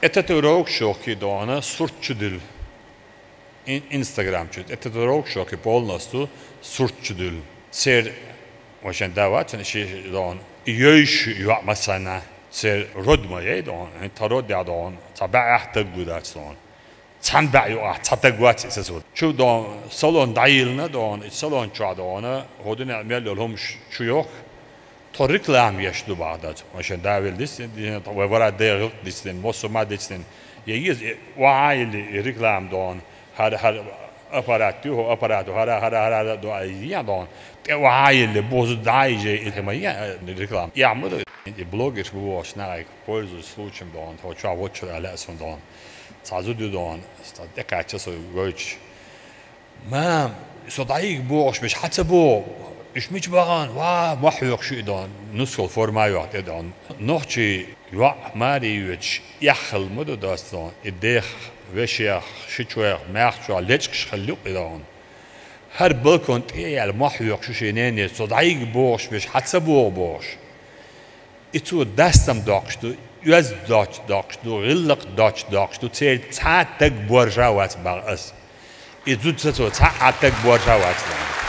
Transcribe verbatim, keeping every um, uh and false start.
Э татуировкаш йохкий дона сурт чу дил. Ин-, Instagram чу. Э татуировкаш йохкий полностью сурт чу дил. Цер вошен дават, ин ши дон. Йойш йоа масана. Цер род ма яй дон. Ин та род я дон. Ца баах таг гудац дон. Цан баах йоа, ца таг вац иса сурт. Чу дон, салон дайилна дон. И салон чу дона. Ходуна мел лом чу йох. Тхо реклама еш ду бахьа дац. Машин давил дистин, дистин, тхо вара дегӀ дистин, мосума дистин. Я из, э, ваили, э, реклама дон. Хар, хар аппарат, тюхо аппарат, хара, хара, хара, до, а, я дон. Те ваили, боз дайже, и тема, я, э, реклама. Я, мы, э, блогер, бу, шнайк, пользуясь случаем дон, тхо ча вот ча ала сун дон. Сразу ду дон, ста, те кача со гойч. Мам, со дӀайига бохуш беш хьаца боху? Уьш мича бахана? Ва, мохь хьоькхуш и дон. Нускал форма йоху тӀе дон. Нохчий йоӀ маре йоьдуш, эххал ма ду дац дон. И дех, вешех, ши чоьх, маьхчохь лечкъаш хилла юкъа и дон. ХӀара балкон тӀе а яьлла мохь хьоькхуш шен нене, со дӀайига бохуш беш хьаца боху бохуш. И цо дастам доккхуш ду, оьзда доцуш доккхуш ду, гӀиллакх доцуш доккхуш ду, церан цхьа а таг боржа вац бахьа ас. И зуда ца цо цхьа а таг боржа вац бахьа.